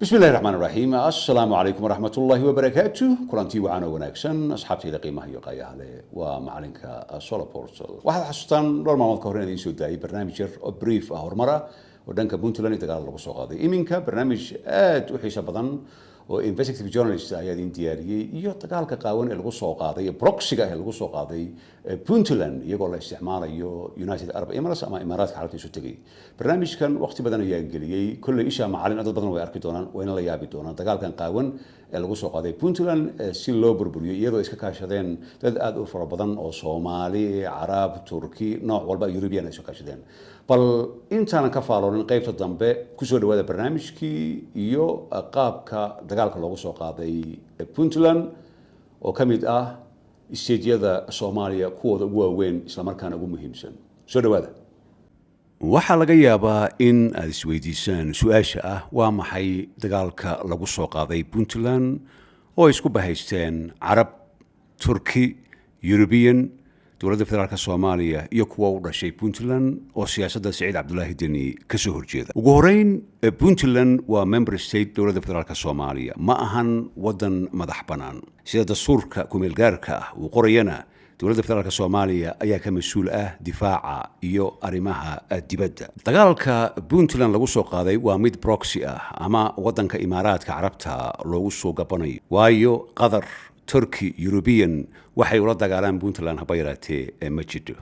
Bismi illahi raxmaan raxiim. Assalaamu calaykum waraxmat ullaahi wabarakaatu. Kulantii wacan oo wanaagsan, asxaabtayda qiimaha iyo qaayaha leh. Waa macalinka Soloportal. Waxaad xasuustaan dhowr maalmood ka hor inaan idiin soo daayay barnaamij yar oo brief ah, horumar ah, oo dhanka Puntland iyo dagaal lagu soo qaaday. Iminka barnaamij aad u xiiso badan oo investigative journalist ayaa idin diyaariyey, iyo dagaalka qaawan ee lagu soo qaaday, proxyga ee lagu soo qaaday Puntland, iyagoo la isticmaalayo United Arab Emirates ama Imaaraadka Carabta isu tegay. Barnaamijkan waqti badan ayaa geliyey. Kolley isha macalin dad badan way arki doonaan, wayna la yaabi doonaan dagaalkan qaawan ee lagu soo qaaday Puntland si loo burburiyo, iyadoo iska kaashadeen dad aad u fara badan oo Soomaali, Carab, Turki, nooc walba, European ay iska kaashadeen. Bal intaanan ka faaloonin qaybta dambe, kusoo dhawaada barnaamijkii iyo qaabka dagaalka loogu soo qaaday Puntland, oo ka mid ah stateyada Soomaaliya kuwooda ugu waaweyn, islamarkaana ugu muhiimsan. Soo dhawaada. Waxaa laga yaabaa in aad isweydiisaan su-aasha ah: waa maxay dagaalka lagu soo qaaday Puntland oo ay isku bahaysteen Carab, Turki, European, dowladda federaalka Soomaaliya iyo kuwa u dhashay Puntland oo siyaasadda Siciid Cabdulaahi Deni ka soo horjeeda? Ugu horeyn, Puntland waa member state dowladda federaalka Soomaaliya, ma ahan waddan madax bannaan. Sida dastuurka kumeelgaarka ah uu qorayana, dowladda federaalka Soomaaliya ayaa ka mas-uul ah difaaca iyo arrimaha dibadda. Dagaalka Puntland lagu soo qaaday waa mid proxy ah ama waddanka Imaaraadka Carabta loogu soo gabanayo, waayo Qatar, Turkey, European waxay ula dagaalaan Puntland haba yaraatee ma jidho.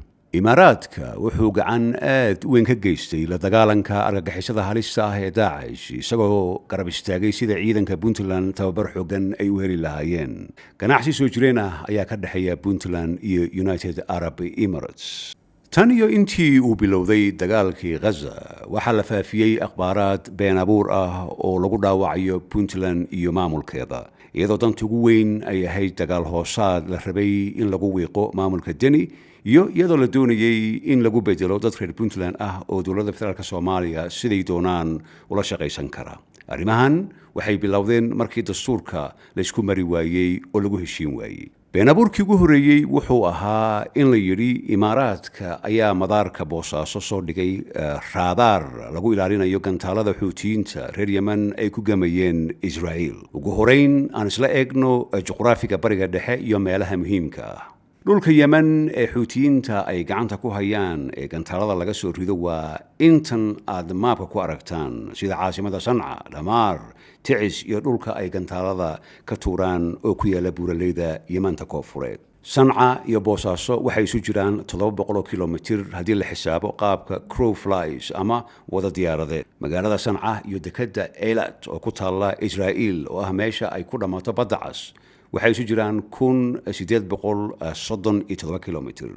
Imaaraadka wuxuu gacan aad u weyn ka geystay la dagaalanka argagixisada halista ah ee Daacish, isagoo garab istaagay sida ciidanka Puntland tababar xoogan ay u heli lahaayeen. Ganacsi soo jireen ah ayaa ka dhexeeya Puntland iyo United Arab Emirates. Tan iyo intii uu bilowday dagaalkii Ghaza, waxaa la faafiyey akhbaaraad been abuur ah oo lagu dhaawacayo Puntland iyo maamulkeeda, iyadoo danta ugu weyn ay ahayd dagaal hoosaad la rabay in lagu wiiqo maamulka Deni, iyo iyadoo la doonayey in lagu bedelo dad reer Puntland ah oo dowladda federaalka Soomaaliya siday doonaan ula shaqaysan kara. Arrimahan waxay bilowdeen markii dastuurka laysku mari waayey oo lagu heshiin waayey. Been abuurkii ugu horreeyey wuxuu ahaa in la yidhi Imaaraadka ayaa madaarka Boosaaso soo dhigay raadaar lagu ilaalinayo gantaalada Xuutiyiinta reer Yemen ay ku gamayeen Israa'iil. Ugu horeyn, aan isla eegno juqraafiga Bariga Dhexe iyo meelaha muhiimka ah. Dhulka Yemen ee Xuutiyiinta ay gacanta ku hayaan ee gantaalada laga soo rido waa intan aad maabka ku aragtaan, sida caasimada Sanca, Dhamaar, Ticis iyo dhulka ay gantaalada ka tuuraan oo ku yaala buuraleyda Yemanta koonfureed. Sanca iyo Boosaaso waxay isu jiraan 700 kilomitir haddii la xisaabo qaabka crow flies ama wada diyaaradeed. Magaalada Sanca iyo dekedda Eilat oo ku taalla Israa'iil, oo ah meesha ay ku dhammaato Badda Cas, waxay isu jiraan 1837 kilomitr.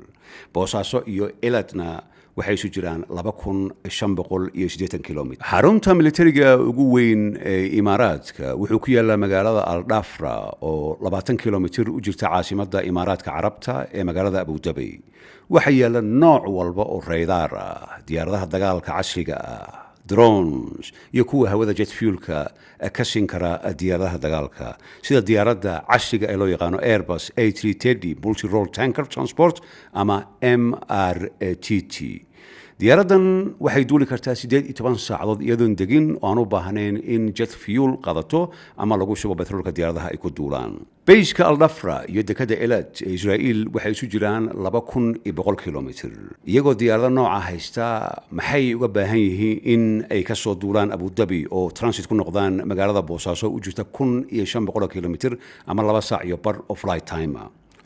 Boosaaso iyo Eilatna waxay isu jiraan 2588 kilomitr. Xarunta militariga ugu weyn ee Imaaraadka wuxuu ku yaallaa magaalada Aldhafra, oo 20 kilomitr u jirta caasimadda Imaaraadka Carabta ee magaalada Abudabi. Waxaa yaalla nooc walba oo raydaar ah, diyaaradaha dagaalka casriga ah, drones iyo kuwa hawada jet fuelka ka siin kara diyaaradaha dagaalka, sida diyaaradda casriga ee loo yaqaano Airbus A330 multi role tanker transport ama MRTT. Diyaaraddan waxay duuli kartaa 18 saacadood iyadoon degin oo aan u baahnayn in jet fuel qaadato ama lagu shubo betroolka diyaaradaha ay ku duulaan. Baseka Aldafra iyo dekadda Elad ee Israa'iil waxay isu jiraan 2100 kilomitr. Iyagoo diyaarado nooca haysta, maxay uga baahan yihiin in ay ka soo duulaan Abudabi oo transit ku noqdaan magaalada Boosaaso u jirta 1500 kilomitr ama 2 saac iyo bar oo flight time?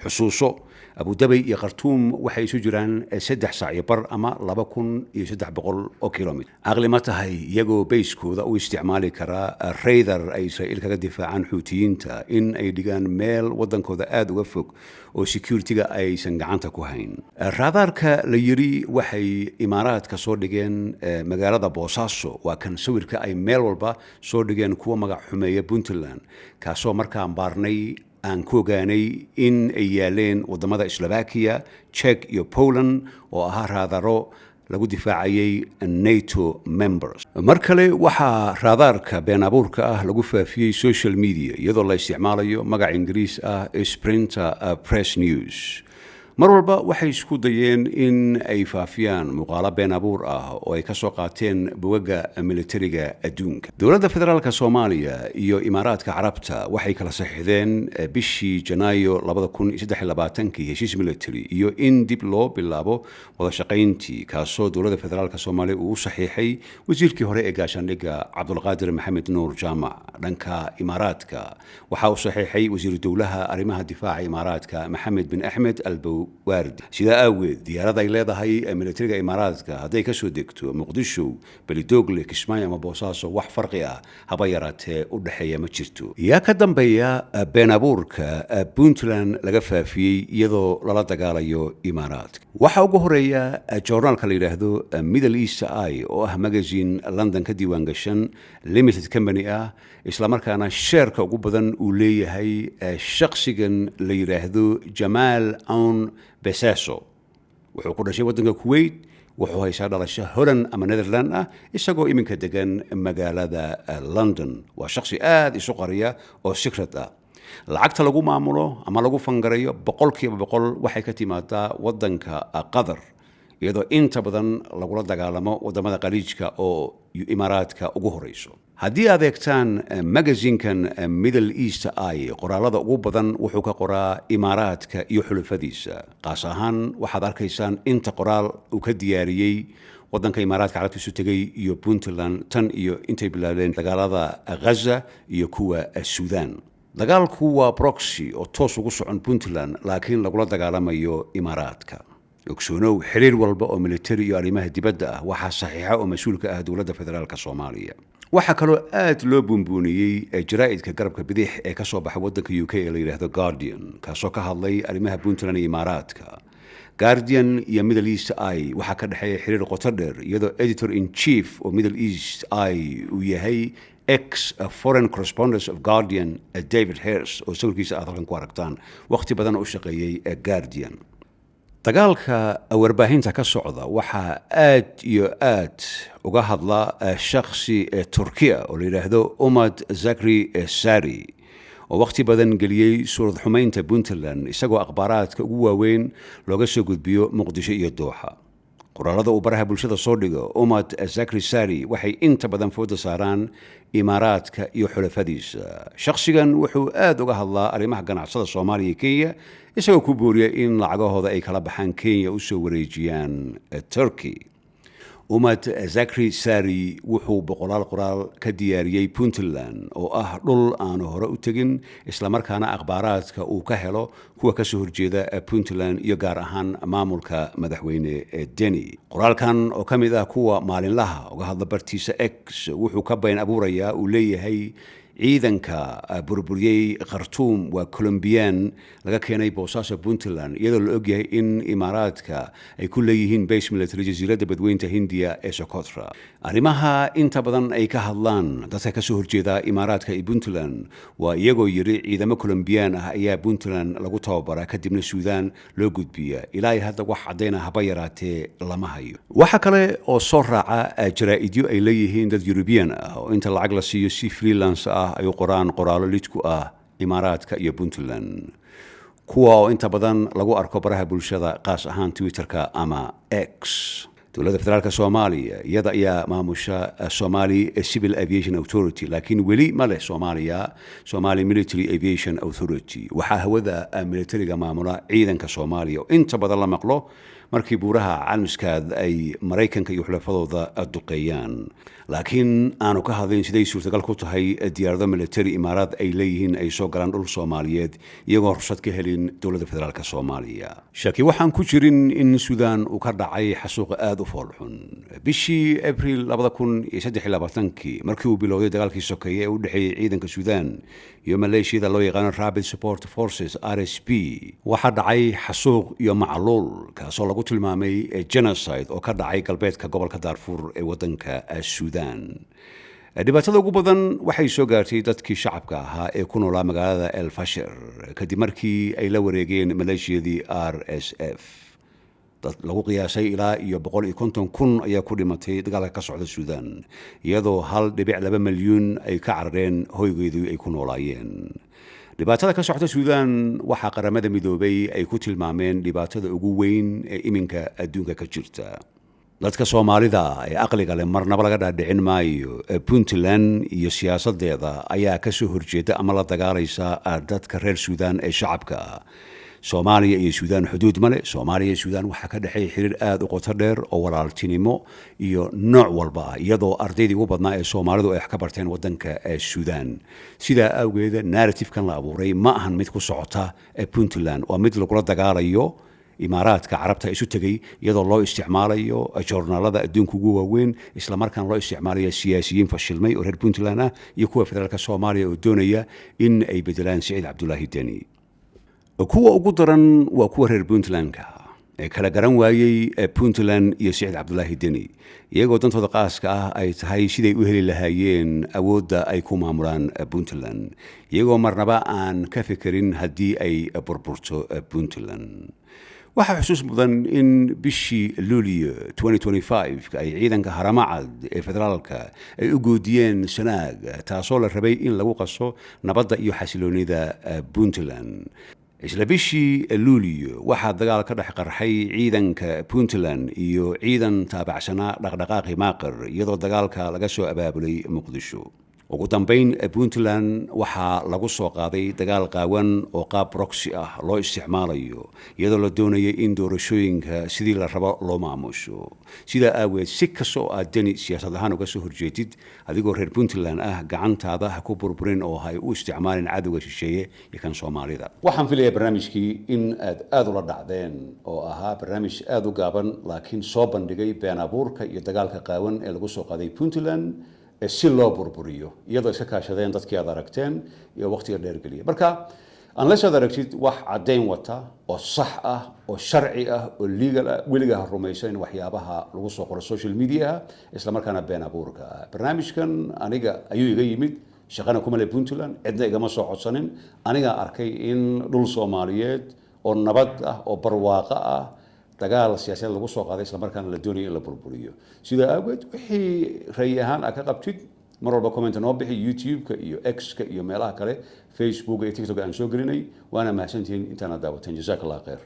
Xusuuso, Abudabi iyo Khartuum waxay isu jiraan 3 saac iyo bar ama 2300 oo kilomitr. Aqli ma tahay, iyagoo basekooda u isticmaali karaa radar ay Israa'iil kaga difaacaan Xuutiyiinta, in ay dhigaan meel waddankooda aada uga fog oo security-ga aysan gacanta ku hayn? Raadaarka la yiri waxay Imaaraadka soo dhigeen magaalada Boosaaso waa kan sawirka ay meel walba soo dhigeen kuwa magac xumeeya Puntland, kaasoo markaan baarnay aan ku ogaanay in ay yaaleen wadamada Slovakia, Czech iyo Poland, oo ahaa raadaro lagu difaacayay NATO members. Mar kale waxaa raadaarka been abuurka ah lagu faafiyey social media, iyadoo la isticmaalayo magac Ingiriis ah, Sprinter Press News. Mar walba waxay isku dayeen in ay faafiyaan muuqaalo been abuur ah oo ay ka soo qaateen bugaga militariga adduunka. Dowladda Federaalka Soomaaliya iyo Imaaraadka Carabta waxay kala saxiixdeen bishii Janaayo 2023-kii heshiis military iyo in dib loo bilaabo wada shaqayntii, kaasoo dowladda Federaalka Soomaaliya uu u saxiixay wasiirkii hore ee gaashaandhigga Cabdulqaadir Maxamed Nuur Jaamac. Dhanka Imaaraadka waxaa uu saxiixay wasiiru dowlaha arrimaha difaaca Imaaraadka Maxamed bin Axmed Albawardi. Sidaa aageed, diyaarad ay leedahay militariga Imaaraadka hadday kasoo degto Muqdisho, Belidoogle, Kismaayo ama Boosaaso, wax farqi ah haba yaraatee u dhexeeya ma jirto. Yaa ka dambeeya been abuurka Puntland laga faafiyey iyadoo lala dagaalayo Imaaraadka? Waxaa ugu horeeya joornaalka la yidhaahdo Middle East Eye, oo ah magazine London ka diiwaan gashan, limited company ah, islamarkaana sheerka ugu badan uu leeyahay shakhsigan la yidhaahdo Jamaal Awn Beseso. Wuxuu ku dhashay waddanka Kuwait, wuxuu haysaa dhalasho Holland ama Netherland ah, isagoo iminka degan magaalada London. Waa shakhsi aada isu qariya oo secret ah. Lacagta lagu maamulo ama lagu fangarayo 100% waxay ka timaadaa waddanka Qatar, iyadoo inta badan lagula dagaalamo wadamada Khaliijka oo Imaaraadka ugu horeyso. Haddii aad eegtaan magazinkan Middle East Eye, qoraalada ugu badan wuxuu ka qoraa Imaaraadka iyo xulufadiisa. Qaas ahaan waxaad arkaysaan inta qoraal uu ka diyaariyey waddanka Imaaraadka Carabta isu tegay iyo Puntland tan iyo intay bilaabeen dagaalada Ghaza iyo kuwa Suudaan. Dagaalku waa proxy oo toos ugu socon Puntland, laakiin lagula dagaalamayo Imaaraadka. Ogsoonow, xiriir walba oo militari iyo arrimaha dibadda ah waxaa saxiixa oo mas-uulka ah dowladda Federaalka Soomaaliya. Waxaa kaloo aad loo buunbuuniyey jaraa'idka garabka bidix ee ka soo baxay waddanka UK ee la yidhaahdo Guardian, kaasoo ka hadlay arrimaha Puntland iyo Imaaraadka. Guardian iyo Middle East Eye waxaa ka dhexeeya xiriir qoto dheer, iyadoo editor in chief oo Middle East Eye uu yahay ex foreign correspondent of Guardian David Hers, oo sawirkiisa aad halkan ku aragtaan, wakhti badan u shaqeeyey Guardian. Dagaalka warbaahinta ka socda waxaa aad iyo aad uga hadla shakhsi Turkiya oo la yidhaahdo Umad Zakri Sari, oo wakhti badan geliyey suurad xumaynta Puntland, isagoo akhbaaraadka ugu waaweyn looga soo gudbiyo Muqdisho iyo Dooxa. Qoraalada uu baraha bulshada soo dhigo Umad Zakri Sari waxay inta badan fooda saaraan Imaaraadka iyo xulafadiisa. Shakhsigan wuxuu aad uga hadlaa arrimaha ganacsada Soomaaliya iyo Kenya, isagoo ku booriya in lacagahooda ay kala baxaan Kenya usoo wareejiyaan Turkey. Umad Zakri Sari wuxuu boqolaal qoraal ka diyaariyey Puntland, oo ah dhul aanu hore u tegin, islamarkaana akhbaaraadka uu ka helo kuwa kasoo horjeeda Puntland iyo gaar ahaan maamulka madaxweyne Deni. Qoraalkan oo ka mid ah kuwa maalinlaha uga hadla bartiisa X, wuxuu ka been abuurayaa uu leeyahay ciidanka burburiyey Khartuum waa Colombian laga keenay Boosaaso, Puntland, iyadoo la ogyahay in Imaaraadka ay ku leeyihiin base military jasiiradda badweynta Hindiya ee Socotra. Arrimaha inta badan ay ka hadlaan dadka kasoo horjeeda Imaaraadka iyo Puntland waa iyagoo yiri ciidamo Colombian ah ayaa Puntland lagu tababaraa, kadibna Suudaan loo gudbiya. Ilaa iyo hadda wax caddayna haba yaraatee lama hayo. Waxa kale oo soo raaca jaraa'idyo ay leeyihiin dad European ah oo inta lacag la siiyo si freelance ah ay u qoraan qoraallo lidku ah Imaaraadka iyo Puntland, kuwa oo inta badan lagu arko baraha bulshada, qaas ahaan Twitterka ama X. Dowladda Federaalka Soomaaliya iyada ayaa maamusha Somali Civil Aviation Authority, laakiin weli ma leh Soomaaliya Somali Military Aviation Authority. Waxaa hawada militariga maamula ciidanka Soomaaliya, oo inta badan la maqlo markii buuraha Calmiskaad ay Maraykanka iyo xulafadooda duqeeyaan, laakiin aanu ka hadlayn siday suurtagal ku tahay diyaarado military Imaaraad ay leeyihiin ay soo galaan dhul Soomaaliyeed iyagoo rursad ka helin dowladda Federaalka Soomaaliya. Shaki waxaan ku jirin in Suudaan uu ka dhacay xasuuqa aada u foolxun bishii Abriil 2023-kii, markii uu bilowday dagaalkii sokeeye ee u dhexeeyey ciidanka Suudaan iyo maleeshiyada loo yaqaano Rapid Support Forces, RSP. Waxaa dhacay xasuuq iyo macluul, kaasoo lagu tilmaamay genocide, oo ka dhacay galbeedka gobolka Daarfuur ee waddanka Suudaan. Dhibaatada ugu badan waxay soo gaartay dadkii shacabka ahaa ee ku noolaa magaalada El Fasher, kadib markii ay la wareegeen maleeshiyadii RSF. Dad lagu qiyaasay ilaa iyo 150,000 ayaa ku dhimatay dagaalka ka socda Suudaan, iyadoo 1.2 milyuun ay ka carareen hoygeedii ay ku noolaayeen. Dhibaatada ka socota Suudaan waxaa Qaramada Midoobay ay ku tilmaameen dhibaatada ugu weyn ee iminka adduunka ka jirta. Dadka Soomaalida ee aqliga leh marnaba laga dhaadhicin maayo Puntland iyo siyaasadeeda ayaa kasoo horjeeda ama la dagaalaysa dadka reer Suudaan ee shacabka ah. Soomaaliya iyo Suudaan xuduud male. Soomaaliya iyo Suudaan waxaa ka dhexeeya xiriir aada u qoto dheer oo walaaltinimo iyo nooc walba ah, iyadoo ardaydii ugu badnaa ee Soomaalidu ay wax ka barteen wadanka Suudaan. Sidaa awgeeda, narrative-kan la abuuray ma ahan mid ku socota Puntland, waa mid lagula dagaalayo Imaaraadka Carabta isu tegay, iyadoo loo isticmaalayo joornaalada adduunka ugu waaweyn, islamarkaana loo isticmaalayo siyaasiyiin fashilmay oo reer Puntland ah iyo kuwa federaalka Soomaaliya oo doonaya in ay bedelaan Siciid Cabdulaahi Deni. Kuwa ugu daran waa kuwa reer Puntlandka ee kala garan waayey Puntland iyo Siciid Cabdulaahi Deni, iyagoo dantooda qaaska ah ay tahay siday u heli lahaayeen awoodda ay ku maamulaan Puntland, iyagoo marnaba aan ka fekerin haddii ay burburto Puntland. Waxaa xusuus mudan in bishii Luulyo 2025 ay ciidanka Haramacad ee federaalka ay u goodiyeen Sanaag, taasoo la rabay in lagu qaso nabadda iyo xasiloonida Puntland. Isla bishii Luulyo waxaa dagaal ka dhex qarxay ciidanka Puntland iyo ciidan taabacsanaa dhaqdhaqaaqi Maaqir, iyadoo dagaalka laga soo abaabulay Muqdisho. Ugu dambeyn, Puntland waxaa lagu soo qaaday dagaal qaawan oo qaab proxy ah loo isticmaalayo, iyadoo la doonaya in doorashooyinka sidii la rabo loo maamusho. Sidaa aaweed, si kasta oo aad Deni siyaasad ahaan uga soo horjeedid, adigoo reer Puntland ah, gacantaada ha ku burburin oo ha u isticmaalin cadowga shisheeye iyo kan Soomaalida. Waxaan filayaa barnaamijkii in aad aada ula dhacdeen, oo ahaa barnaamij aada u gaaban laakiin soo bandhigay been abuurka iyo dagaalka qaawan ee lagu soo qaaday Puntland si loo burburiyo, iyadoo iska kaashadeen dadkii aad aragteen iyo waqtiga dheergeliya. Marka unless aad aragtid wax caddayn wata oo sax ah oo sharci ah oo legal ah, weligaa ha rumaysan waxyaabaha lagu soo qoro social mediaha, isla markaana been abuurka ah. Barnaamijkan aniga ayuu iga yimid, shaqana kuma le Puntland, cidna igama soo codsanin. Anigaa arkay in dhul Soomaaliyeed oo nabad ah oo barwaaqo ah dagaal siyaasadeed lagu soo qaaday, isla markaana la doonayo in la burburiyo. Sidaa awgeed, wixii rayi ahaan aad ka qabtid, mar walba comment noo bixi YouTube-ka iyo X-ka iyo meelaha kale, Facebook iyo TikTok aan soo gelinay. Waana mahadsantihiin intaana daawateen. Jazaak Allah khayr.